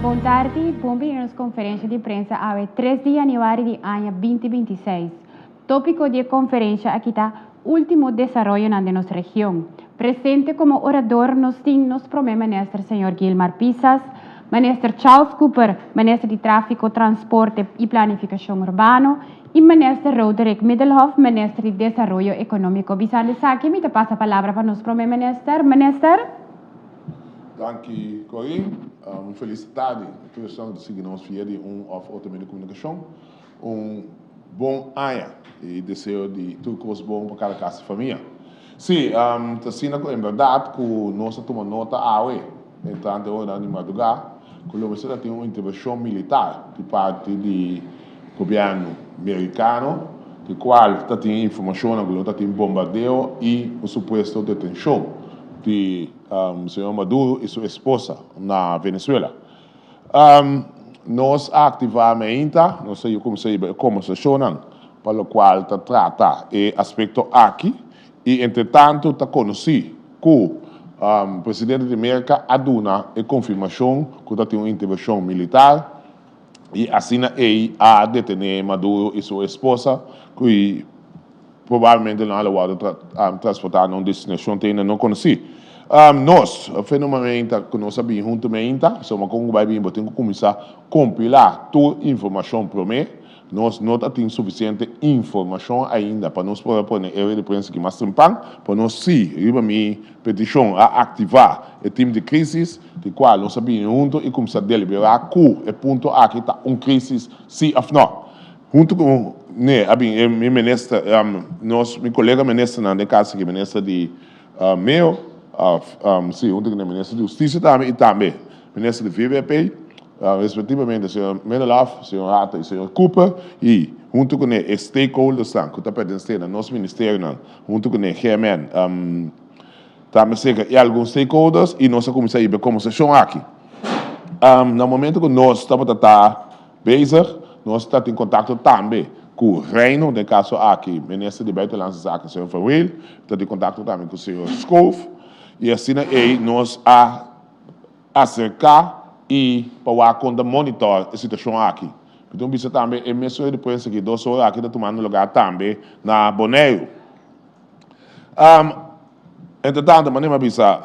Bon tardi, bon bini na nos konferensha di prensa awe 3 di yanüari di aña 2026. Tópiko di e konferensha aki ta Último desaroyonan den nos region. Presente komo orador nos tin nos Promé Minister señor Gilmar Pisas, Minister Charles Cooper, Minister di Tráfiko, Transporte i Planifikashon Urbano i Minister Roderick Middelhof, Minister di Desaroyo Ekonómiko. Bisando esaki mi ta pasa palabra pa nos Promé Minister. Minister. Danki Corinne. Un felis tardi na tur esnan ku ta sigui nos via di un òf otro medio di komunikashon. Un bon aña y deseo di tur cos bon pa cada casa y famia. Sí, ta asina cu en berdad cu nos a tuma nota awe, entrante oranan di madruga, cu lo mester ta tin un intervencion militar di parti di gobierno Mericano, di cual ta tin informacionnan cu lo ta tin bombardeo y un supuesto detencion di señor Maduro y su esposa na Venezuela. Nos a aktivá meinta, nos a kuminsá hiba e kombersashonnan pa lokual ta trata e aspekto aki i entretantu ta konosí ku presidente di Merka a duna e konfirmashon ku ta tin un intervenshon militar i asina ei a detené Maduro i su esposa ku Probablemente nan lo wòrdu transportá na un destinashon te ainda no konosí. Nos, fenomenamente ku nos a bini huntu meinta, pasobra kon ku bai bini bo tin ku kuminsá kompilá tur informashon promé. Nos no ta tin sufisiente informashon ainda pa nos por a pone e rueda di prensa aki mas trempan, pero nos sí riba mi petishon a aktivá e tim di krísis, di kual nos a bini huntu i kuminsá deliberá ku e punto aki ta un krísis sí òf nò. Huntu ku ne a bin e mi minister, nos mi kolega ministernan den kas aki, minister di Meo, si, huntu ku ne minister di Hustisia tambe i tambe minister di VVP, respektivamente señor Middelhof, señor Hato i señor Cooper, i huntu ku ne e stakeholdersnan ku ta pertenesé na nos ministerionan, huntu ku ne GMN, tambe serka i algun stakeholders i nos a kuminsá hiba e kombersashon aki. Na momento ku nos tabata ta Bezig, nos ta tin kontakto tambe ku Reino, den kaso aki Minister di Buitenlandse Zaken señor Van Weel, ta tin kontakto tambe ku señor Schoof i asina ei nos a aserká i pa wak kon ta monitor e situashon aki. Mi tin bisa tambe e mes rueda di prensa aki dos ora aki ta tumando lugar tambe na Boneiru. Entretanto, manera mi a bisa,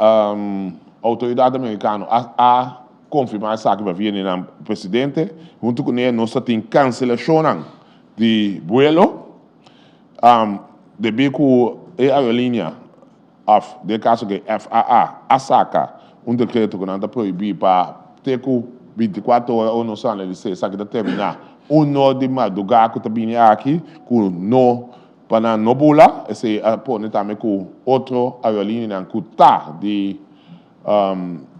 outoridat amerikano a konfirmá esaki pa via di nan presidente. Huntu kuné nos ta tin kanselashonnan di buelo debí ku e aerolínea òf den e kaso ku e FAA a saka un dekreto ku nan ta prohibí pa te ku 24 ora ora nos analis'é esaki ta terminá uno di mardugá ku ta bini aki ku no Pa nan no bula, esei a pone tambe ku otro aerolinianan ku ta di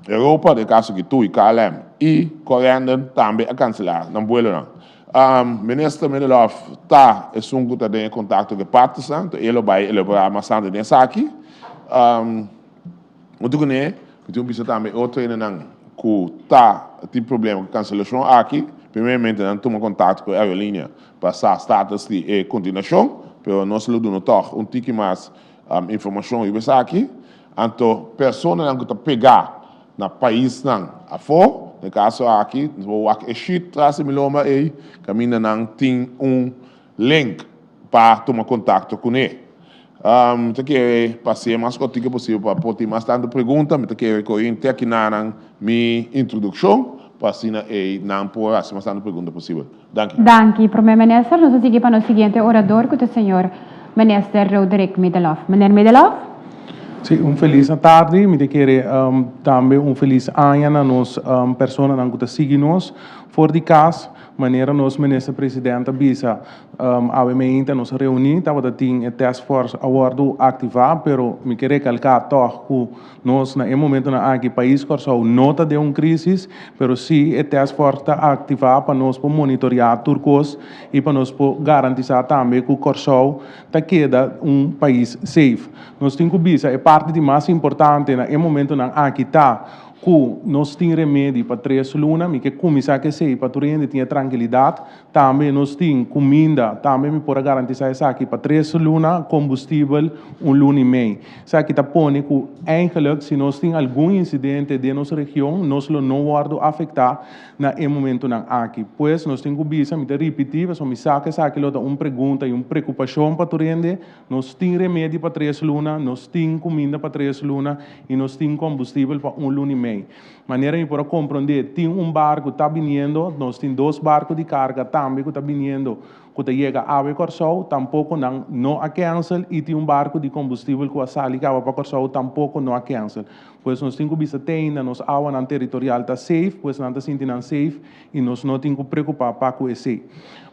Europa, den kaso ki TUI, KLM i Corendon tambe a kanselá nan buelonan. Minister Middelhof ta esun ku ta den e kontakto ku e partnersnan, enton e lo bai elaborá mas tantu den esaki. Huntu kuné, mi tin ku bisa tambe e otro hendenan ku ta tin problema ku kanselashon aki, primeramente nan tuma kontakto ku e aerolínea pa sa status di e kontinuashon, pero nos lo duna tòg un tiki mas informashon riba esaki. Anto personanan ku ta pegá na paisnan afó, den kaso aki, nos por wak e sheet tras di mi lomba ei, kaminda nan tin un link pa tuma kontakto kuné. Mi ta kere pa hasié mas kòrtiku posibel pa por tin mas tantu pregunta. Mi ta kere kohe te akinanan mi introdukshon pa asina ei nan por hasi mas tantu pregunta posibel. Danki. Danki, Prome Minister. Nos ta sigui pa nos siguiente orador ku ta señor Minister Roderick Middelhof. Meneer Middelhof. Sí, un felis tardi. Mi ta kere tambe un felis aña na nos personanan ku ta sigui nos for di kas. Manera nos Minister President a bisa, awe meinta nos a reuní, tabata tin e task force a wòrdu aktivá, pero mi ke rekalká tòg ku nos na e momentonan aki pais Kòrsou no ta den un krísis, pero sí e task force ta aktivá pa nos por monitoriá tur kos i pa nos por garantisá tambe ku Kòrsou ta keda un pais safe. Nos tin ku bisa e parti di mas importante na e momentonan aki ta. Ku nos tin remedi pa tres luna, mi ke kuminsá ku esei pa tur hende tin e trankilidat. Tambe nos tin kuminda, tambe mi por a garantisá esaki pa tres luna, kombustibel un luna i mei. Esaki ta pone ku eigenlik si nos tin algun insidente den nos region, nos lo no wòrdu afektá na e momentunan aki. Pues nos tin ku bisa, mi ta ripití pasobra mi sa ku esaki lo ta un pregunta i un preokupashon pa tur hende, Nos tin remedi pa tres luna, nos tin kuminda pa tres luna i nos tin kombustibel pa un luna i mei. Manera mi por a komprondé, tin un barku ta biniendo, nos tin dos barku di karga tambe ku ta biniendo ku ta yega awe Kòrsou, tampoko nan no a kènsel i tin un barku di kombustibel ku a sali kaba pa Kòrsou tampoko no a kènsel. Pues nos tin ku bisa te ainda nos awanan teritorial ta safe, pues nan ta sinti nan safe i nos no tin ku preokupá pa ku esei.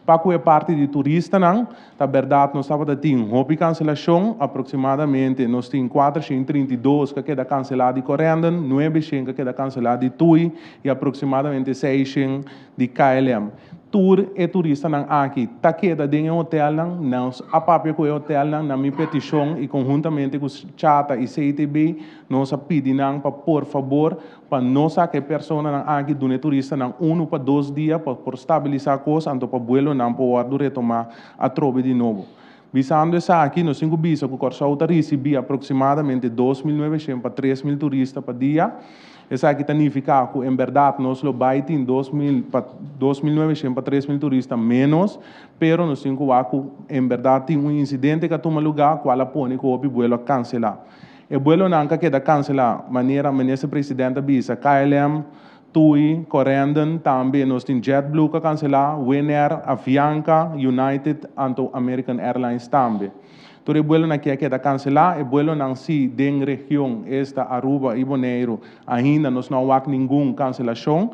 Pa ku e parti di turistanan, Ta bèrdat nos tabata tin hopi kanselashon, aproksimadamente nos tin 432 ku a keda kanselá di Corendon, 900 ku a keda kanselá di TUI i aproksimadamente 600 di KLM. Tur e turistanan aki ta keda den e hotelnan, nos a papia ku e hotelnan na mi petishon i konhuntamente ku Chata i CTB nos a pidi nan pa por fabor Pa no saka e personanan aki duna e turistanan unu pa dos dia pa por stabilisá kos anto pa buelonan por wòrdu retomá atrobe di nobo. Bisando esaki, nos tin ku bisa ku Kòrsou ta risibí aproksimadamente 2900 pa 3000 turista pa dia. Esaki ta nifiká ku en bèrdat nos lo bai tin 2000 pa 2900 pa 3000 turista ménos, pero nos tin ku wak ku en bèrdat tin un insidente ku a tuma lugá kual a pone ku hopi buelo a kanselá. E buelonan ka keda kanselá, manera Minister President a bisa, KLM, TUI, Corendon, tambe nos tin JetBlue ka kanselá, Winair, Avianca, United anto American Airlines tambe. Tur e buelonan aki a keda kanselá, e buelonan si den region, esta Aruba i Boneiru, ainda nos no a wak ningun kanselashon,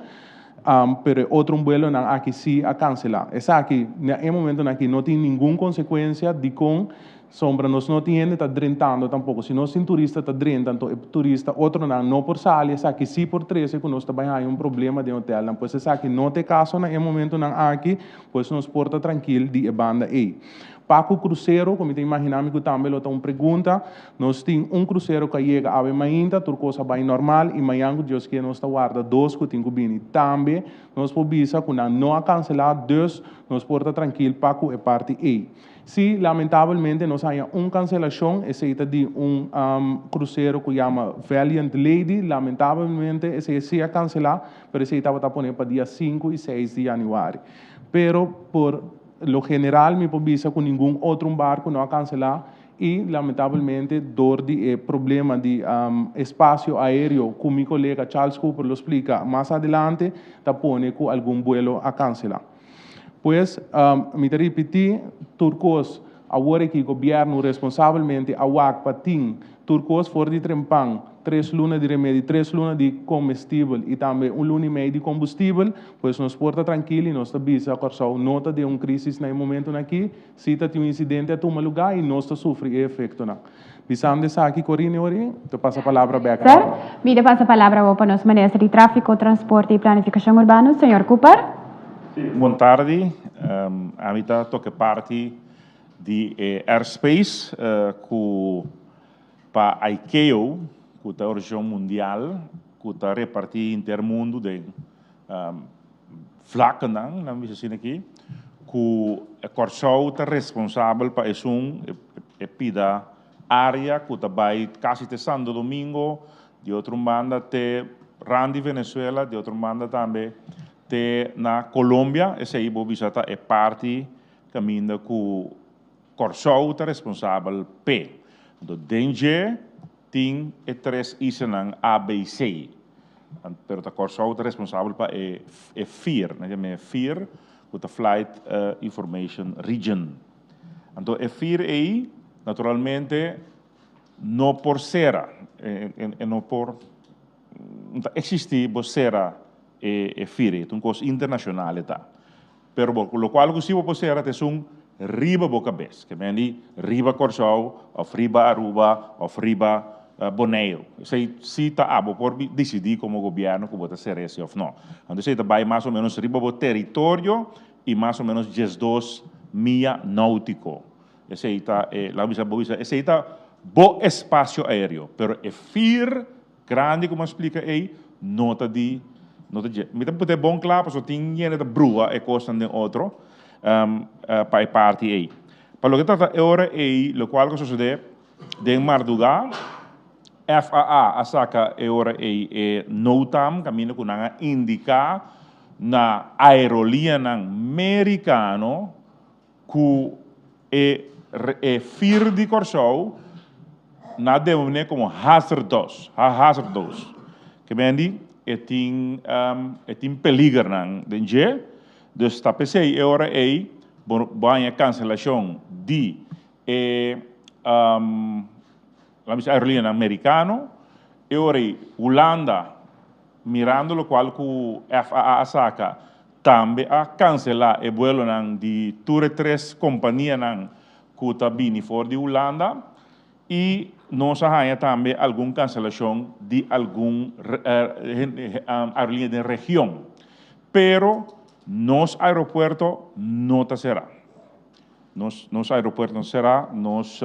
pero e otro buelonan aki si a kanselá. Esaki na e momentonan aki no tin ningun konsekuensia dikon Sombra nos no tin hende ta drentando tampoco. Si nos tin turista ta drenta, anto e turista otronan no por sali, esaki si por trece cu nos ta bay haya un problema den hotelnan. Pues esaki no ta e caso na e momentonan aki, pues nos por ta trankil di e banda ey. Pa cu crucero, cu mi ta imagina mi cu tambe lo ta un pregunta, nos tin un crucero cu a yega awe mainta, tur cos a bay normal y mañan cu Dios kier nos ta warda dos cu tin cu bini. Tambe nos por bisa cu nan no a cancela, dus nos por ta trankil pa cu e parti ey. Sí, lamentabelmente nos haña un kanselashon, esei ta di un krusero ku yama Valiant Lady, lamentabelmente esei sí a kanselá, pero esei tabata pone pa dia 5 i 6 di yanüari. Pero por lo general mi por bisa ku ningun otro un barku no a kanselá i lamentabelmente dor di e problema di espasio aéreo ku mi kolega Charles Cooper lo splika mas adelante ta pone ku algun buelo a kanselá. Pues, mi ta ripití, tur kos awor aki gobièrnu responsabelmente a wak pa tin tur kos for di trempan, tres luna di remedi, tres luna di komestibel i tambe un luna i mei di kombustibel, pues nos por ta trankil i nos ta bisa Kòrsou no ta den un krísis na e momentunan aki, sí ta tin un insidente a tuma lugá i nos ta sufri e efektonan. Bisando esaki, Corine Ori, ta pasa palabra bek Sir, mi ta pasa palabra awor pa nos Minister di Tráfiko, Transporte i Planifikashon Urbano, señor Cooper. Bon tardi. Ami ta toke parti di e airspace ku pa ICAO, ku ta organisashon mundial ku ta reparti henter mundu den vlakkenan, laat mi bisa asina aki, ku Kòrsou ta responsabel pa esun e pida área ku ta bai kasi te Santo Domingo, di otro un banda te rand di Venezuela, di otro un banda tambe te na Colombia, esei bo bisa ta e parti kaminda ku Kòrsou ta responsabel p'e. Anto den dje tin e tres islanan ABC, pero ta Kòrsou ta responsabel pa e e FIR, nan yama e FIR ku ta Flight Information Region. Anto e FIR ei naturalmente no por sera, e no por, no ta eksistí bo sera e FIR ei, ta un kos internashonal e ta. Pero bo lokual ku si bo por sera ta esun riba bo kabes, ke men di riba Kòrsou òf riba Aruba òf riba Boneiru. Esei si ta abo por disidí komo gobièrnu ku bo ta sera esei òf no. Anto esei ta bai mas o ménos riba bo teritorio i mas o ménos 12 mia nóutiko. Esei ta e, laga bisa bo bisa, esei ta bo espasio aéreo, pero e fir grandi ku mi a splika ei. no ta di no ta dje. Mi ta put'é bon kla pasobra tin hende ta brua e kosnan den otro pa e parti ei. Pa loke ta trata e ora ei lokual ku a sosodé den mardugá FAA a saka e ora ei e NOTAM kaminda ku nan a indiká na aeroliñanan merikano ku e e fir di Kòrsou na denominé komo hazardous, hazardous. Ke men di e tin e tin peligernan den dje, dus ta p'esei e ora ei bo bo haña kanselashon di e laat mi bisa aerolineanan merikano, e ora ei Hulanda mirando lokual ku FAA a saka Tambe a kanselá e buelonan di tur e tres kompanianan ku ta bini for di Hulanda i nos a haña tambe algun kanselashon di algun aerolínea den region. Pero nos aeropuerto no ta será. Nos nos aeropuerto no ta será, nos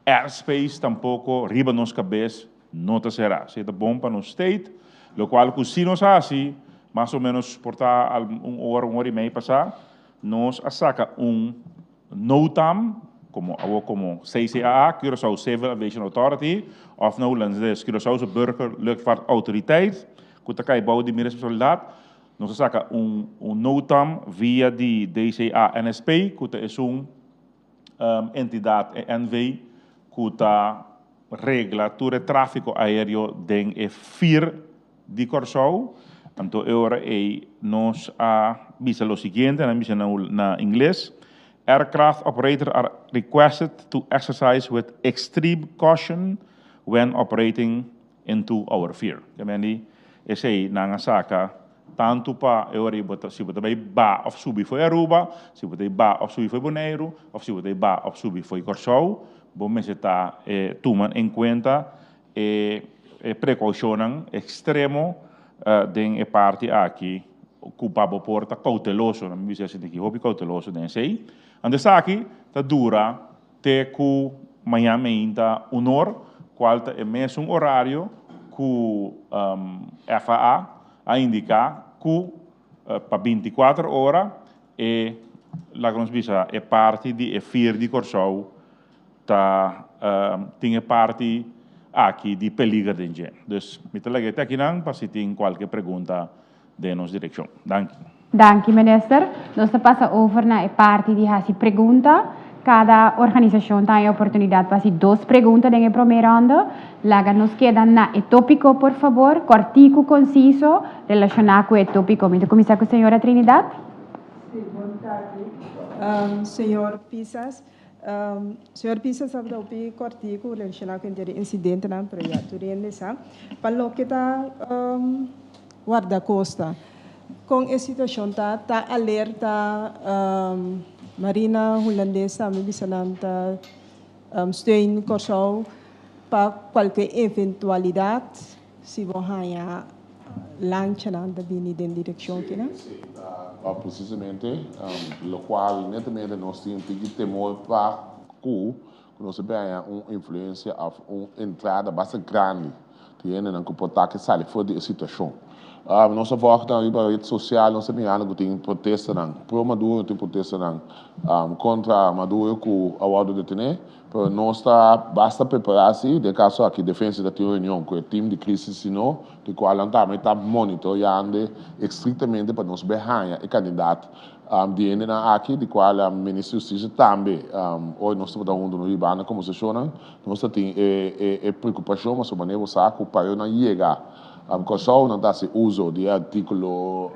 airspace tampoko riba nos kabes No ta será. Si e ta bon pa nos state, locual cu si nos haci, mas o menos por ta un ora, un ora y mei pasá, nos a saca un NOTAM, como awor como CCAA, Curaçao Civil Aviation Authority, of na Hulandes Curaçaose Burgerluchtvaartautoriteit, cu ta cay bou di mi responsabilidad, nos a saca un NOTAM via di DCA NSP, cu ta esun entidad, e NV, cu ta regla tur e tráfiko aéreo den e fir di Kòrsou. Anto e ora ei nos a bisa lo siguiente, nan a bisa na ingles, Aircraft operator are requested to exercise with extreme caution when operating into our fir. Ke men di esei nan a saka tantu pa e ora ei bo ta si bo ta bai ba òf subi fo'i Aruba, si bo ta bai ba òf subi fo'i Boneiru òf si bo ta bai ba òf subi fo'i Kòrsou, bo mester ta tuma en kuenta e e prekoushonnan ekstremo den e parti aki ku pa bo por ta kouteloso, nan mi bisa esei aki hopi kouteloso den esei. Anto esaki ta dura Te ku mañan meinta un or, kual ta e mesun orario ku FAA a indiká ku pa binti kuater ora e, laga nos bisa, e parti di e fir di Kòrsou ta tin e parti aki di peliger den dje. Dus mi ta laga e te akinan pa si tin kualke pregunta den nos direkshon. Danki. Danki minister. Nos ta pasa over na e parti di hasi pregunta. Kada organisashon ta haña oportunidat pa hasi dos pregunta den e promé ronde. Laga nos keda na e tópiko por fabor, kòrtiku, konsiso, relashoná ku e tópiko. Mi ta kuminsá ku señora Trinidad. Sí, bon tardi, señor Pisas. Señor Pisas a hopi kòrtiku relashoná ku henter e insidentenan, pero ya tur hende sa. Pa loke ta Guardacosta, kon e situashon ta? Ta alerta Marina Hulandes tambe bisa nan ta steun Kòrsou pa kualke eventualidat si bo haña lanchanan ta bini den direkshon kinan? Sí, ta presisamente lokual netamente nos tin un tiki temor pa ku ku nos a bini un influensia òf un entrada basta grandi di hendenan ku por ta ke sali for di e situashon. Nos a wòrdu nan riba ret sosial, nos a mirando ku tin protestanan pro Maduro, tin protestanan kontra Maduro ku a wòrdu detené, pero nos ta basta prepará si den kaso aki Defensa ta tin un reunion ku e tim di krisis sino di kual nan tambe ta monitoreando estriktamente pa nos bai haña e kandidat Di hendenan aki, di cual Minister di Husticia tambe, ora nos tabata hunto nos riba na conversacionnan, nos ta tin e preocupacion pasobra manera bo sa cu pa nan yega Corsou nan ta haci uso di e articulo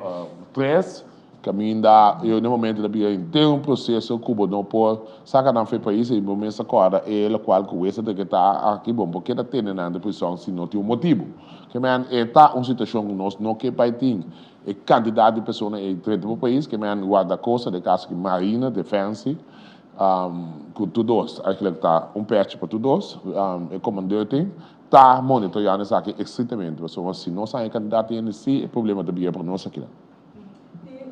3 caminda e na momento ta bira henter un proceso cu bo no por saca nan for e pais y bo mes ta corda e locual cu hues ta decreta aki bo no por keda tene nan den prison si no tin un motibo. Kimen e ta un situacion cu nos no ke bay tin. E kantidat di persona ei drenta bo pais ke men guardakosta, den kaso ki Marina, Defensie, ku tur dos, eigenlijk ta un pèchi pa tur dos, e komandeur tin, ta monitoreando esaki estritamente, pasobra si nos haña e kantidat di hende si e problema ta bira pa nos akinan. Tin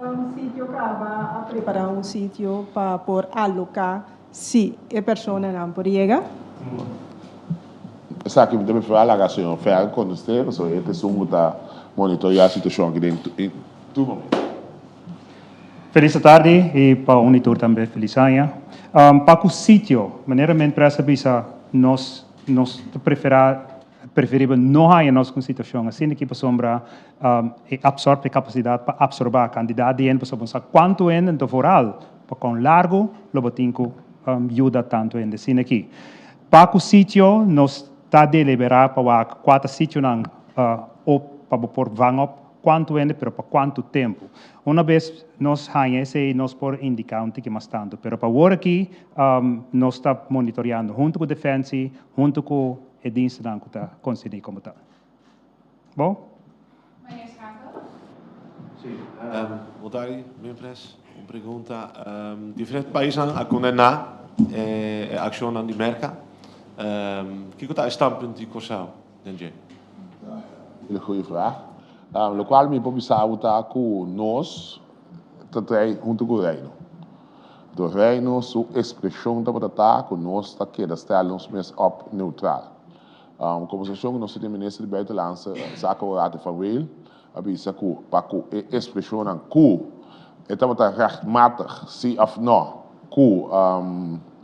un sitio kaba a prepara un sitio pa por aloká si e personanan por yega? Esaki mi ta preferá laga señor Ferg kontest'é, pasobra e ta esun ku ta monitoreá situashon aki den tur momento. Felis atardi i pa un i tur tambe felis aña. Pa ku sitio, manera Menpres a bisa, nos nos ta preferá, preferibel no haña nos ku un situashon asina aki pasobra e absorb e kapasidat pa absorbá kantidat di hende pasobra bo sa kuantu hende, anto vooral pa kon largu lo bo tin ku yuda tantu hende asina aki. Pa ku sitio nos ta deliberá pa wak kua ta sitionan op pa bo por vang op kuantu hende pero pa kuantu tempu. Una bes nos haña esei nos por indiká un tiki mas tantu pero pa awor aki nos ta monitoreando huntu ku Defensie huntu ku e dienstenan ku ta konserní komo tal. Bo? Meneer Schakel. Sí, bon tardi, Memphres. Un pregunta. Diferente paisnan a kondená e akshonnan di Merka. Kiko ta e standpunt di Kòrsou den dje? Hele goeie vraag. Lokual mi por bisa bo ta ku nos ta trae huntu ku Reino. Do Reino su ekspreshon tabata ta ku nos ta keda stel nos mes op neutral. Kombersashon ku nos tin minister di Buitenlandse Zaken Horatio van Weel a bisa ku pa ku e ekspreshonnan ku e tabata rechtmatig si òf nò ku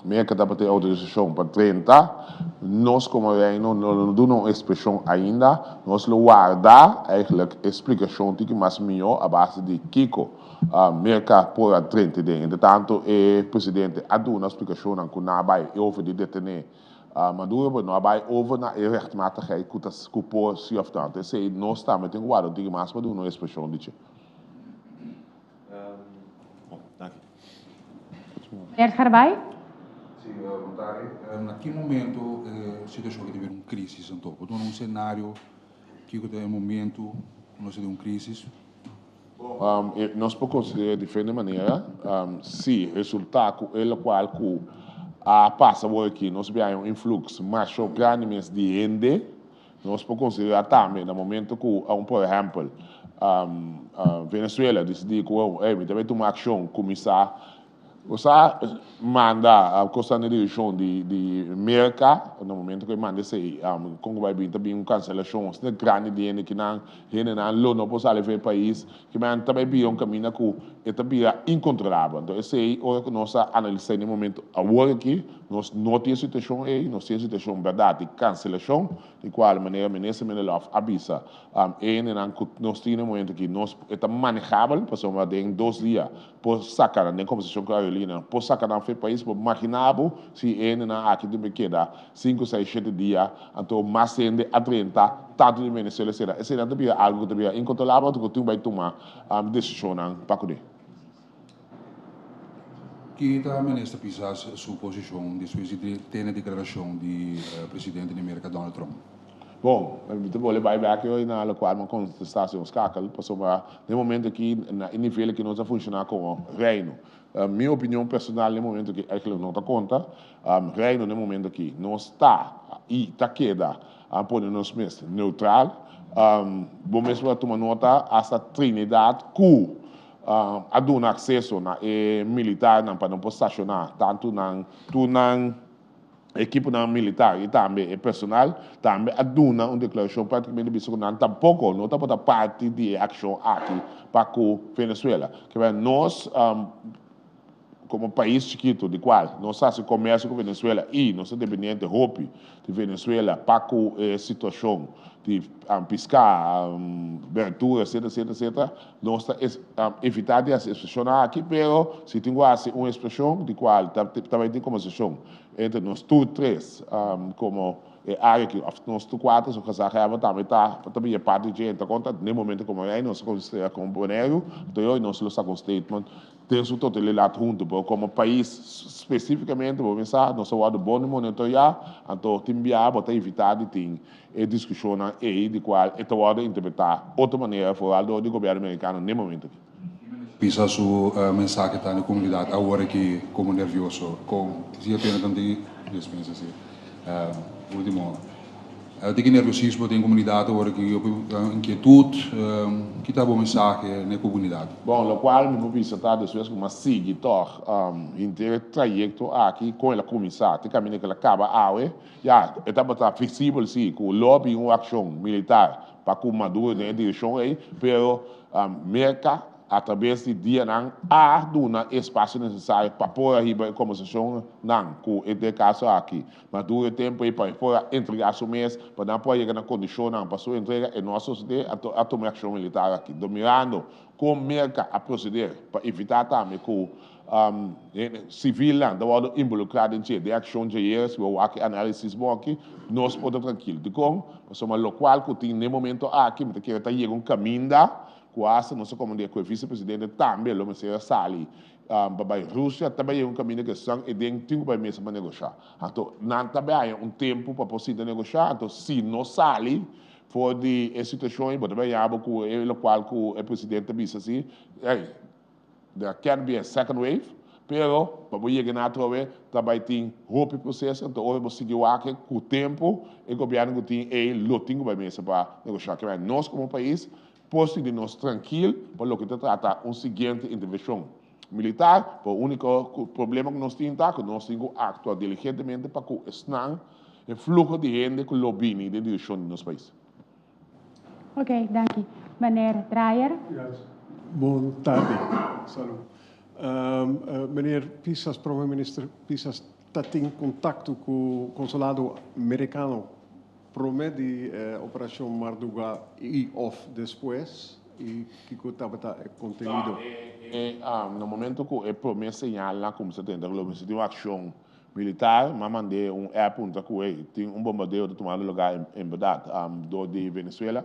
Merka tabata e outorisashon pa drenta, nos komo Reino no lo duna un ekspreshon ainda, nos lo warda eigenlijk e splikashon tiki mas mihó a base di kiko Merka por a drenta den. Entretanto e presidente a duna splikashonnan ku nan a bai over di detené Maduro bo no a bai over na e rechtmatigheid ku ta ku por si of no. Esei nos tambe tin ku warda un tiki mas pa duna un ekspreshon di dje. Bon, danki. Meneer Scharbaai. Si, bon tardi. Na ki momento e situashon aki ta bira un krisis anto? Bo duna un senario kiko ta e momento ku nos ta den un krisis? Nos por considera diferente manera. Si resulta cu e locual cu a pasa awor aki nos bia un influx masho grandi mes di hende, nos por considera tambe na momento cu un por ehempel Venezuela dicidi cu ey mi ta bay tuma accion cuminsa. Bo sa manda cosnan den direccion di Merca, na momento cu e manda esey, con cu bay bin ta bin un cancelacion asina grandi di hende ki nan hendenan lo no por sali for e pais, ki men ta bay bira un caminda cu e ta bira incontrolabel. Enton esey ora cu nos a analisa den e momento awor aki, nos no tin e situacion ey, nos tin e situacion berdad di cancelacion, di cual manera Minister Minderlof a bisa e hendenan cu nos tin na e momento aki, nos e ta manejabel pasobra den dos dia Por saca nan den conversacion cu aerolínea, por saca nan for e pais, por magina bo si e hendenan aki tin por keda cinco, seis, shete dia, anto mas hende a drenta tanto di Venezuela esera. Eseinan ta bira algo cu ta bira incontrolabel anto cu tin bay tuma decisionnan pa cune. Ki ta Minister Pisas su posicion despues di tene declaracion di presidente di Merca Donald Trump? Bon, mi ta bole bai bek yoy na lokual mi a kontestá señor Skakel, pasobra den momento aki, na e nivel aki nos a funshoná komo Reino. Mi opinion personal den momento aki eigenlijk no ta konta. Reino den momento aki nos ta i ta keda a pone nos mes neutral. Bo mes por a tuma nota hasta Trinidad ku a duna akseso na e militarnan pa nan por stashoná tantu nan tur nan Ekiponan militar i tambe e personal tambe a duna un deklarashon praktikamente bisa ku nan tampoko no tabata parti di e akshon aki pa ku Venezuela. Kebera nos komo pais chikitu di kual nos ta hasi komersio ku Venezuela i nos ta dependiente hopi di Venezuela pa ku e situashon di piská, berdura etcetera etcetera etcetera. Nos ta evitá di hasi ekspreshonnan aki, pero si tin ku hasi un ekspreshon di kual ta bai tin kombersashon entre nos tur tres komo e área aki òf nos tur kuater, so gezaghebber tambe ta ta bira parti dje, ta konta den momento komo rei nos ta konsidera komo Boneiru, anto yoy nos lo saka un statement den su totalidat huntu, pero komo pais spesifikamente bo mester sa nos a wòrdu bon di monitoreá, anto tin bia bo ta evitá di tin E diskushonnan ei di kual e ta wòrdu interpretá otro manera foral dor di gobièrnu merikano n'e momento aki. Pisa su mensahe ta na komunidat awor aki komo nervioso kon si e pena tanti dispensa si ultimo. Tin ki nerviosismo den komunidat awor aki, hopi inkietut. Ki ta bo mensahe na e komunidat? Bon, lokual mi por bisa ta despues ku mi a sigui tòg henter e trayekto aki kon el a kuminsá te kaminda ku el a kaba awe, ya, e tabata visibel si ku lo a bin un akshon militar pa ku Maduro den e direkshon ei, pero Merka Atrabes di dianan a duna e espasio nesesario pa por a hiba e kombersashonnan ku e den kaso aki. Maduro e tempu ei pa e por a entregá su mes, pa nan por a yega na kondishonnan pa su entrega, e no a sosodé, anto a tuma e akshon militar aki. Do mirando kon Merka a proseder pa evitá tambe ku sivilnan ta wòrdu inbolukrá den dje den akshon djayer, si bo wak e análisis bon aki, nos por ta trankil. Dikon? Pasobra lokual ku tin den momento aki mi ta kere ta yega un kaminda Ku asta nos a komand'é ku e visepresidente tambe lo mester a sali pa bai Rusia, ta bai un kaminda ku esnan e den tin ku bai mesa pa negoshá. Anto nan ta bai haña un tempu pa por sinta negoshá, anto si no sali for di e situashon ei bo ta bai haña bo ku e lokual ku e presidente a bisa si, ey, there can be a second wave, pero pa bo yega na atrobe ta bai tin hopi proseso, anto ora bo sigui wak ku tempu e gobièrnu ku tin ei lo tin ku bai mesa pa negoshá. Ke nos komo pais Por sinti nos trankil pa loke ta trata un siguiente intervenshon militar, pero úniko problema ku nos tin ta ku nos tin ku aktua diligentemente pa ku esnan e fluho di hende ku lo bini den direkshon di nos pais. Ok, danki. Meneer Draaier. Yes. Bon tardi. Salu. Meneer Pisas, Prome Minister Pisas ta tin kontakto ku konsulado Merikano Prome di e Operashon Marduga i òf despues, i kiko tabata e kontenido? Na momento ku e prome señalnan a kuminsá tenta ku lo mester tin un akshon militar, m'a mand'é un app puntra ku hey, tin un bombardeo ta tumando lugá en bèrdat dor di Venezuela,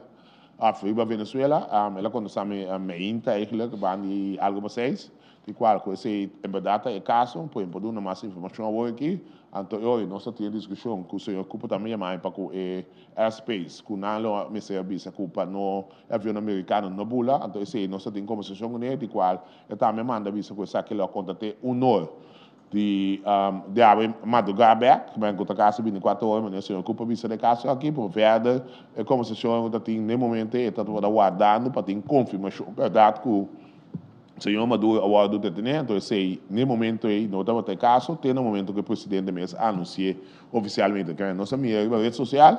òf riba Venezuela. El a kontestá mi meinta eigentlik, banda di algu pa seis. Di cual cu esey en berdad ta e caso, por por duna mas informacion awor aki, anto e ora nos ta tin e discusion cu señor Cooper tambe yama mi pa cu e airspace cu nan lo a mester a bisa cu pa no e avionnan americano no bula, anto esey nos ta tin conversacion cune di cual e tambe manda bisa cu esaki lo a contate unor di di awe madruga bek, men cu ta casi binticuatro ora manera señor Cooper bisa den e caso aki, pero verder e conversacion cu ta tin den momento e ta tabata wardando pa tin confirmacion berdad cu Señor Maduro a wòrdu detené, anto esei n'e momento ei no tabata e kaso, te na momento ku e presidente mes a anunsi'é ofisialmente. Kende nos a mira riba ret sosial,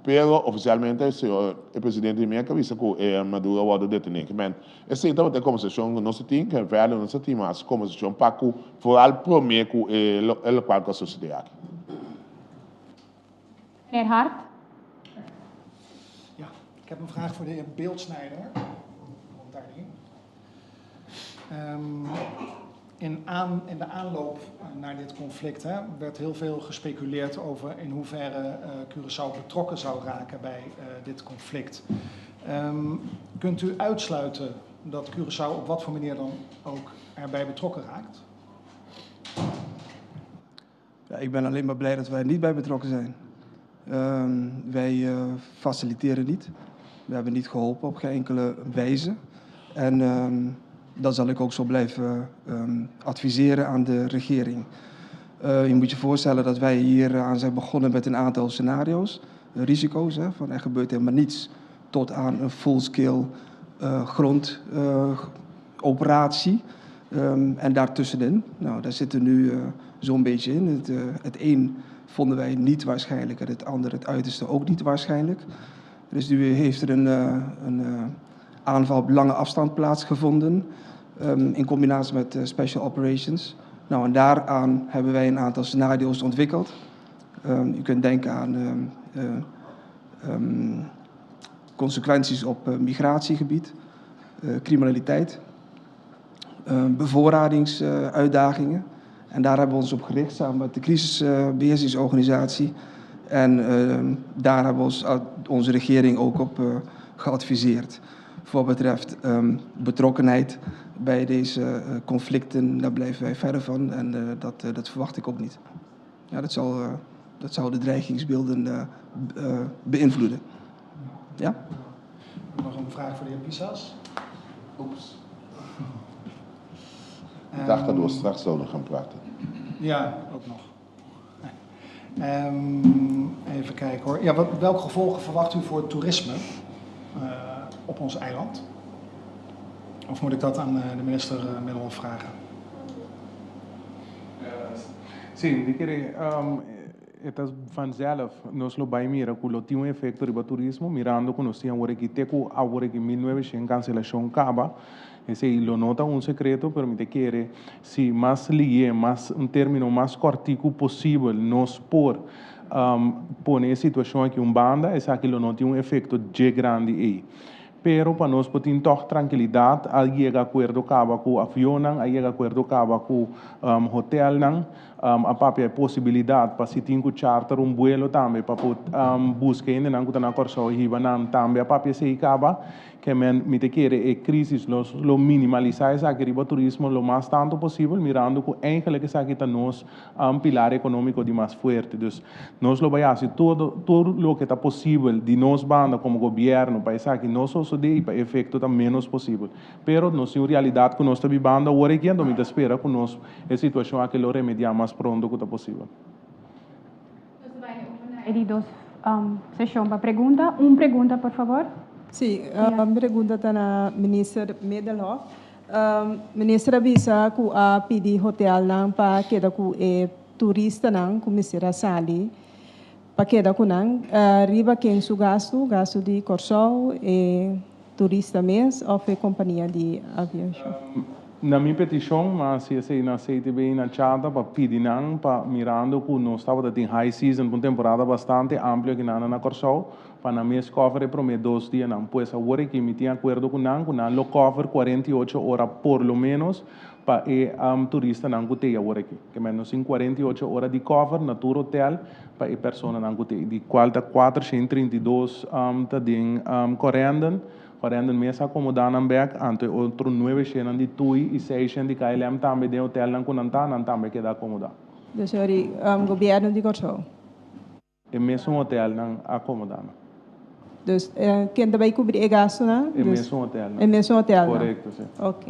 pero ofisialmente señor e presidente di Merka a bisa ku e Maduro a wòrdu detené. Ke men, esei tabata e kombersashon ku nos a tin, ke vèlder nos a tin mas kombersashon pa ku foral promé ku e lokual ku a sosodé aki. Meneer Hart. Ja, ik heb een vraag voor de heer Beeldsnijder. Um, in, aan, in de aanloop naar dit conflict hè, werd heel veel gespeculeerd over in hoeverre uh, Curaçao betrokken zou raken bij uh, dit conflict. Um, kunt u uitsluiten dat Curaçao op wat voor manier dan ook erbij betrokken raakt? Ja, ik ben alleen maar blij dat wij er niet bij betrokken zijn. Ehm, wij uh, faciliteren niet. We hebben niet geholpen op geen enkele wijze. En um, dat zal ik ook zo blijven um, adviseren aan de regering. Uh, je moet je voorstellen dat wij hier aan zijn begonnen met een aantal scenario's, risico's, hè, van er gebeurt helemaal niets, tot aan een full-scale uh, grondoperatie. Um, en daartussenin, nou, daar zitten nu zo'n beetje in. Het, het een vonden wij niet waarschijnlijk en het ander, het uiterste, ook niet waarschijnlijk. Dus nu heeft er een, een aanval op lange afstand plaatsgevonden. Um, in combinatie met special operations. Nou, en daaraan hebben wij een aantal scenario's ontwikkeld. Um, u kunt denken aan um, consequenties op migratiegebied, criminaliteit, bevoorradingsuitdagingen. En daar hebben we ons op gericht samen met de crisisbeheersingsorganisatie. En daar hebben we ons, onze regering ook op geadviseerd. Voor wat betreft um, betrokkenheid bij deze uh, conflicten, daar blijven wij verder van. En uh, dat, uh, dat verwacht ik ook niet. Ja, dat, zal, dat zou de dreigingsbeelden beïnvloeden. Ja? Nog een vraag voor de heer Pisas. Oeps. Ik dacht dat we straks zouden gaan praten. Ja, ook nog. Um, even kijken hoor. Ja, wat, welke gevolgen verwacht u voor het toerisme op ons eiland? Of moet ik dat aan de minister Middelhof vragen? Sí, mi kere e ta vanzelf nos lo bai mira ku lo tin un efekto riba turismo mirando ku nos tin awor aki te ku awor aki 1900 kanselashon kaba. Esei lo no ta un sekreto pero mi ta kere si mas liye, mas un termino mas kòrtiku posibel nos por pone e situashon aki un banda esaki lo no tin un efekto dje grandi ei. Pero pa nos por tin tòg trankilidat a yega akuerdo kaba ku avionnan, a yega akuerdo kaba ku hotelnan, a papia e posibilidat pa si tin ku charter un buelo tambe pa por buska hendenan ku ta na Kòrsou i hiba nan tambe a papia esei kaba. Ke men mi ta kere e krisis nos lo minimalisá esaki riba turismo lo mas tantu posibel mirando ku eigenlik esaki ta nos pilar ekonómiko di mas fuerte. Dus nos lo bai hasi todo tur loke ta posibel di nos banda komo gobièrnu pa esaki no sosodé i pa e efekto ta ménos posibel. Pero nos tin un realidat ku nos ta bibando awor aki anto mi ta spera ku nos e situashon aki lo remediá mas pronto ku ta posibel. Nos ta bai over na e di dos seshon pa pregunta. Un pregunta por fabor. Sí, mi pregunta ta na Minister Middelhof. Minister a bisa ku a pidi hotelnan pa keda ku e turistanan ku mester a sali pa keda ku nan. Riba ken su gastu? Gastu di Kòrsou, e turista mes òf e kompania di aviashon? Na mi petishon, mi a hasi esei na CTB i na Chata pa pidi nan pa mirando ku nos tabata tin high season, un temporada bastante amplio akinan na Kòrsou, pa nan mes cover e prome dos dianan. Pues awor aki mi tin acuerdo cu nan cu nan lo cover 48 ora por lo menos pa e turistanan cu t'ey awor aki. Ke men nos tin 48 ora di cover na tur hotel pa e personanan cu t'ey, di cual ta 432 ta den Corendon. Corendon mes a acomoda nan bek, anto e otro nuebe shennan di TUI y seis shen di KLM tambe den hotelnan cu nan ta, nan tambe keda acomoda. Dus sorry, gobierno di Corsou. E mesun hotelnan a acomoda nan. Dus ken ta bay cubri e gastonan? E mesun hotelnan. E mesun hotelnan. Correcto, si. Ok.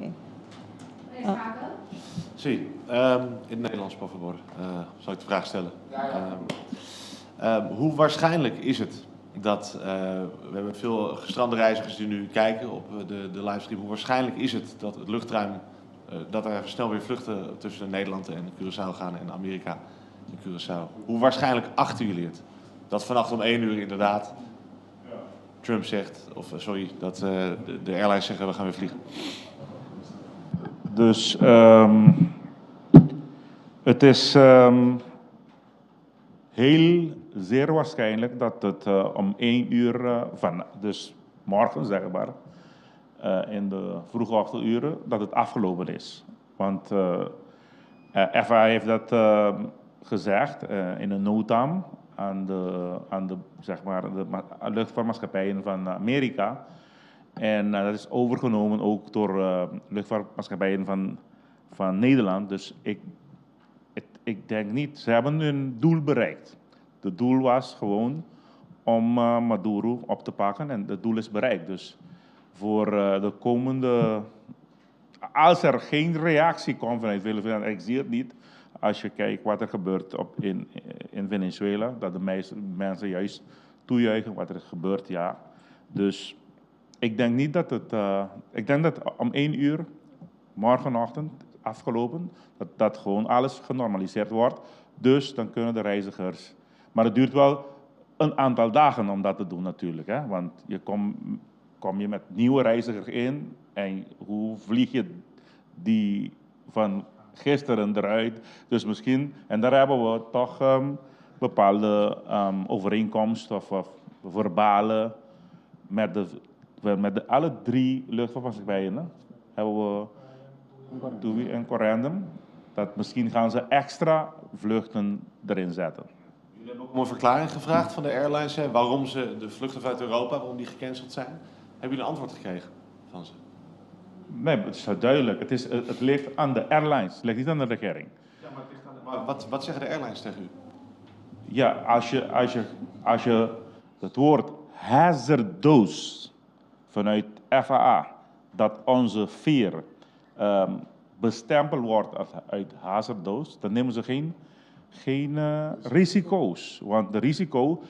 Sí, in het Nederlands, por favor, zal ik de vraag stellen. Hoe waarschijnlijk is het dat, we hebben veel gestrande reizigers die nu kijken op de livestream, hoe waarschijnlijk is het dat het luchtruim, dat er snel weer vluchten tussen Nederland en Curaçao gaan en Amerika in Curaçao? Hoe waarschijnlijk achten jullie het dat vannacht om 1 uur inderdaad Trump zegt, of sorry, dat de airlines zeggen we gaan weer vliegen? Dus het is heel zeer waarschijnlijk dat het om 1 uur van, dus morgen zeg maar, in de vroege ochtenduren, dat het afgelopen is. Want FAA heeft dat gezegd in een NOTAM aan de, zeg maar, de luchtvaartmaatschappijen van Amerika. En dat is overgenomen ook door luchtvaartmaatschappijen van Nederland. Dus ik denk niet, ze hebben hun doel bereikt. Het doel was gewoon om Maduro op te pakken en het doel is bereikt. Dus voor de komende, als er geen reactie komt vanuit Venezuela, ik zie het niet. Als je kijkt wat er gebeurt in Venezuela, dat de meeste mensen juist toejuichen wat er gebeurt, ja. Dus ik denk niet dat het, ik denk dat om 1 uur morgenochtend afgelopen, dat gewoon alles genormaliseerd wordt. Dus dan kunnen de reizigers, maar het duurt wel een aantal dagen om dat te doen natuurlijk. Hè? Want je kom je met nieuwe reizigers in en hoe vlieg je die van gisteren eruit? Dus misschien, en daar hebben we toch bepaalde overeenkomsten of verbalen met de alle drie luchtvaartmaatschappijen. Hè? Hebben we TUI en Corendon, dat misschien gaan ze extra vluchten erin zetten. Jullie hebben ook om een verklaring gevraagd van de airlines, hè, waarom ze de vluchten vanuit Europa, waarom die gecanceld zijn. Hebben jullie een antwoord gekregen van ze? Nee, het is duidelijk. Het ligt aan de airlines, het ligt niet aan de regering. Ja, maar het ligt aan de, maar wat zeggen de airlines tegen u? Ja, als je het woord hazardous vanuit FAA, dat onze veer bestempeld wordt als uit hazardous, dan nemen ze geen Geen risico's. Want de risico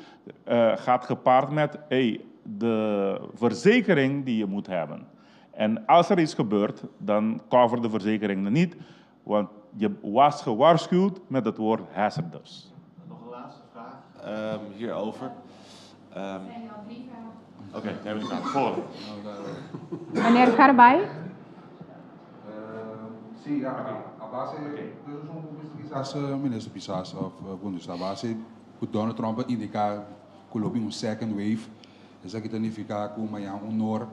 gaat gepaard met hey, de verzekering die je moet hebben. En als er iets gebeurt, dan cover de verzekering het niet. Want je was gewaarschuwd met het woord hazardous. Nog een laatste vraag hierover. Oké, okay, hebben we die vraag. Volgende. Meneer Garbay. Si, a base, kisas minister Pisas of Bundesdag, a base ku Donald Trump a indiká ku lo bin un second wave, esaki ta nifiká ku mañan un or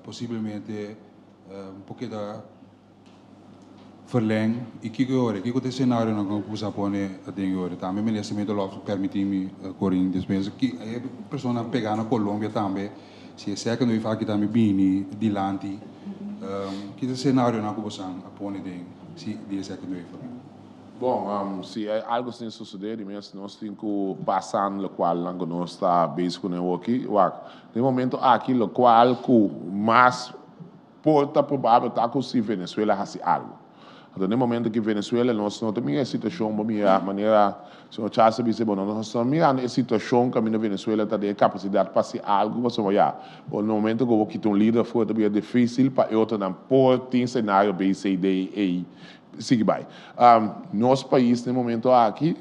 posiblemente un por keda verleng i kiko e ora, kiko ta e senarionan ku bo sa pone aden e ora. Tambe minister Middelhof permití mi Corinne despues ki e personanan pegá na Colombia tambe si e second wave aki tambe bini dilanti ki ta e senarionan ku bo sa a pone den si di e second wave aki. Bon, si algo asina sosodé di mes nos tin ku pasa lokualnan ku nos ta bezig kuné awoki. Wak, den e momento aki lokual ku mas por ta probabel ta ku si Venezuela hasi algu. Anto den e momento ki Venezuela nos no ta mira e situashon bo mira manera señor Charles a bisa bo nos no ta mirando e situashon kaminda Venezuela ta den e kapasidat pa hasi algu pasobra ya bo na momento ku bo kita un lider afó ta bira difisil pa e otronan por tin senario B, C, D, E sigui bai. Nos pais na e momento aki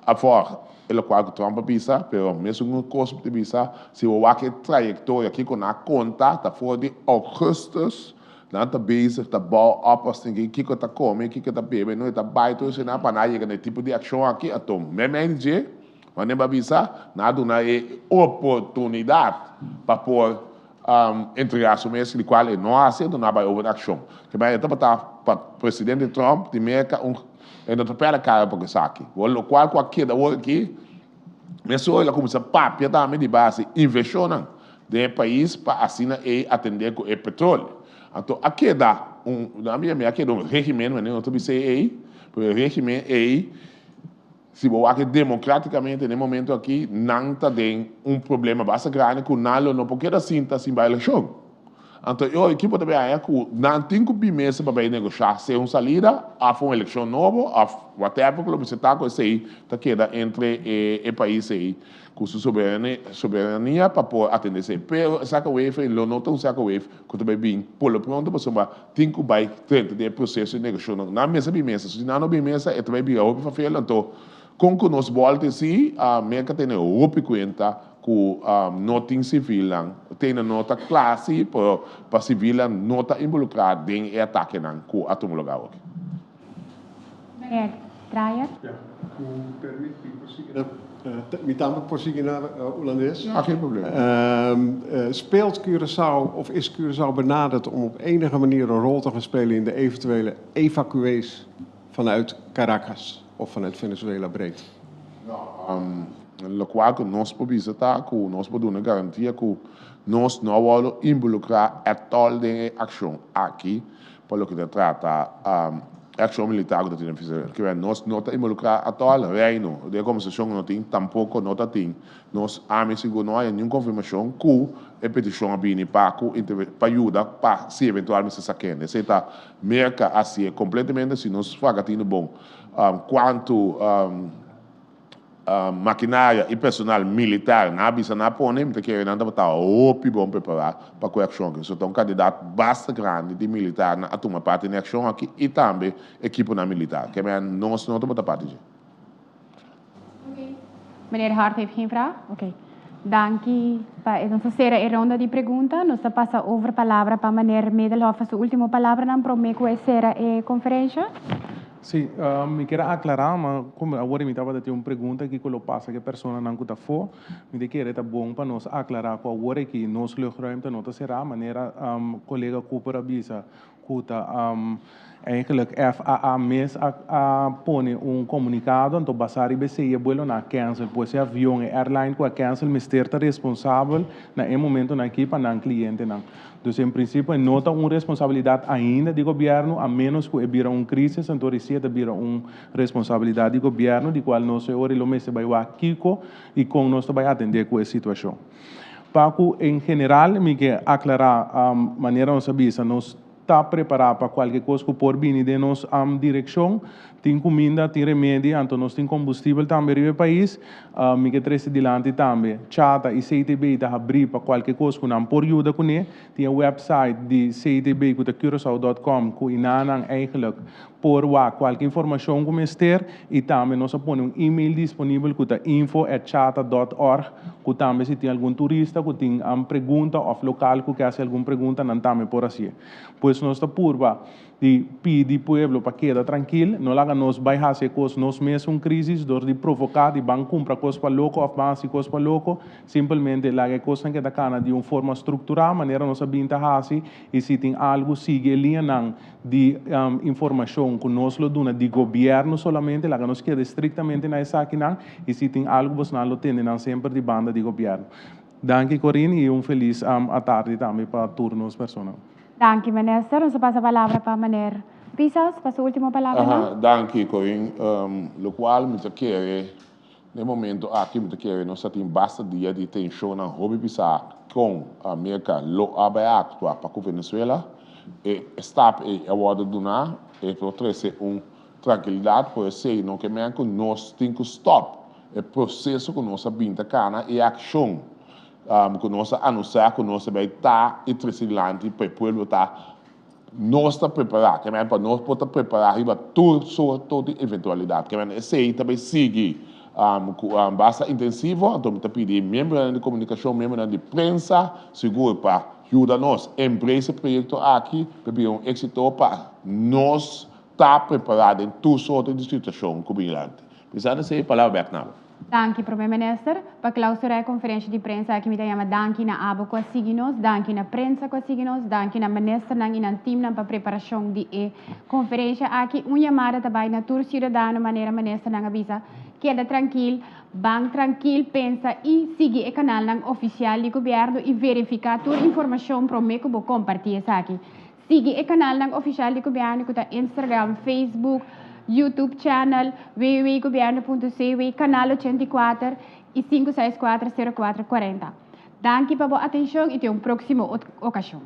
afor e lokual ku Trump a bisa, pero mesun kos ta bisa, si bo wak e trayektoria kiko nan a konta ta for di ougùstùs nan ta bezig ta bou op asina kiko ta kome, kiko ta bebe, no e ta bai tur esei nan pa nan a yega na e tipo di akshon aki, anto meimei di dje wanneer bo a bisa nan a duna e oportunidat pa por entregá su mes, di kual e no a hasi, enton a bai over akshon. Ke manera e tabata pa presidente Trump di Merka un e no ta pèrdè kara pa ku esaki. Bo lokual ku a keda awor aki, mesora el a kuminsá papia tambe di base invershonnan den e pais pa asina ei atendé ku e petroleo. Anto a keda un, na mi a keda un régimen, manera nos ta bisa ei, pero e régimen ei, Si bo wak democraticamente den e momento aki, nan ta den un problema basta grandi cu nan lo no por keda sinta sin bai eleccion. Anto e ora ekipo ta bay haña cu nan tin cu bin mesa pa bay negocia sea un salida of un eleccion nobo of whatever cu lo mester ta cu esey ta keda entre e pais ey cu su soberania pa por atende esey. Pero e second wave ey lo no ta un second wave cu ta bay bin por lo pronto pasobra tin cu bay drenta den e proceso di negociacionnan. Nan mester bin mesa. Si nan no bin mesa e ta bay bira hopi fafel. Anto con cu nos bolta esi, Merca tene hopi cuenta cu no tin civilnan, tene no ta cla si, pero pa civilnan no ta involucra den e atakenan cu a tuma lugar awoki. Meneer Draaier. Ja, cu permit mi por sigui na, mi tambe por sigui na Holandes. Ja, geen probleem. Speelt Curaçao of is Curaçao benaderd om op enige manier een rol te gaan spelen in de eventuele evacuees vanuit Caracas of vanuit Venezuela breed? No, locual cu nos por bisa ta cu nos por duna garantia cu nos no a wordo involucra at all den e accion aki pa loke ta trata e accion militar cu ta tin na Venezuela. Kiba nos no ta involucra at all, Reino den e conversacion cu no tin tampoco no ta tin. Nos ami sigur no haya niun confirmacion cu e peticion a bini pa cu pa yuda pa si eventualmente sa kende. Esey ta Merca haci'e completamente si nos faga tinu bon cuanto Makinaria i personal militar nan a bisa nan a pone, mi ta kere nan tabata hopi bon prepará pa ku e akshon aki. So ta un kantidat basta grandi di militarnan a tuma parti na e akshon aki i tambe ekiponan militar. Ke men nos no tabata parti dje. Meneer Hart heeft geen vraag? Oké. Danki pa e. Nos ta sera e ronda di pregunta. Nos ta pasa over palabra pa meneer Middelhof pa su ultimo palabranan prome ku e sera e konferensha. Sí, mi kier a aclará, ma como awor mi tabata tin un pregunta kico lo pasa cu e personanan cu ta afó, mi ta kere ta bon pa nos aclará cu awor aki nos luchtruimte no ta cerá, manera colega Cooper a bisa cu ta eigenlijk FAA mes a a pone un comunicado, anto basá riba esey e buelonan a cancel, pues e avion, e airline cu a cancel mester ta responsabel na e momentonan aki pa nan clientenan. Dus en principio e no ta un responsabilidad ainda di gobierno, a menos cu e bira un crisis, anto reci e ta bira un responsabilidad di gobierno, di cual nos e ora y lo mester bay wak kico y con nos ta bay atende cu e situacion. Pa cu en general mi ke aclara, manera nos a bisa, nos. ta prepará pa kualke kos ku por bini den nos direkshon. Tin kuminda, tin remedi, anto nos tin kombustibel tambe riba e pais. Mi ke trese dilanti tambe, CHATA i CTB ta habrí pa kualke kos ku nan por yuda kuné. Tin e website di CTB ku ta curacao dot com ku inanan eigenlijk por wak kualke informashon ku mester i tambe nos a pone un email disponibel ku ta info at chata dot org ku tambe si tin algun turista ku tin pregunta òf lokal ku ke hasi algun pregunta nan tambe por hasié. Pues nos ta purba di pidi pueblo pa keda trankil, no laga nos bai hasi e kos nos mes un krisis dor di provoká di ban kumpra kos pa loko òf ban hasi kos pa loko, simpelmente laga e kosnan keda kana di un forma strukturá manera nos a bin ta hasi i si tin algu sigui e liñanan di informashon ku nos lo duna di gobièrnu solamente, laga nos keda estriktamente na esakinan i si tin algu bosnan lo tende nan semper di banda di gobièrnu. Danki Corine i un felis atardi tambe pa tur nos personan. Danki Minister. Nos a pasa palabra pa Meneer Pisas pa su ultimo palabranan. Aha, danki Corine. Lokual mi ta kere Na e momento aki mi ta kere nos a tin basta dia di tenshonnan hopi bisa kon Merka lo a bai aktua pa ku Venezuela. E stap ei a wòrdu duná, e por trese un trankilidat, por esei no ke men ku nos tin ku stòp e proseso ku nos a bin ta kana, e akshon ku nos a anunsiá ku nos a bai ta i trese dilanti pa e pueblo ta Nos ta prepará, ke men pa nos por ta prepará riba tur sorto di eventualidat. Ke men esei ta bai sigui ku basta intensivo, anto mi ta pidi miembronan di komunikashon, miembronan di prensa, sigur pa yuda nos embrace e proyekto aki pa bira un éksito pa nos ta prepará den tur sorto di situashon ku bin lanti. Pensando esei, palabra bèk na bo. Danki Prome Minister. Pa clausura e conferencia di prensa aki mi ta yama danki na abo cu a sigui nos, danki na prensa cu a sigui nos, danki na ministernan y nan teamnan pa preparacion di e conferencia aki. Un yamada ta bay na tur ciudadano manera ministernan a bisa, keda trankil, ban trankil pensa y sigui e canalnan oficial di gobierno y verifica tur informacion prome cu bo comparti esaki. Sigui e kanalnan ofishal di gobièrnu ku ta Instagram, Facebook, YouTube channel, www.gobierno.cw, Kanal 84 i 564 04 40. Danki pa bo atenshon i te un próksimo okashon.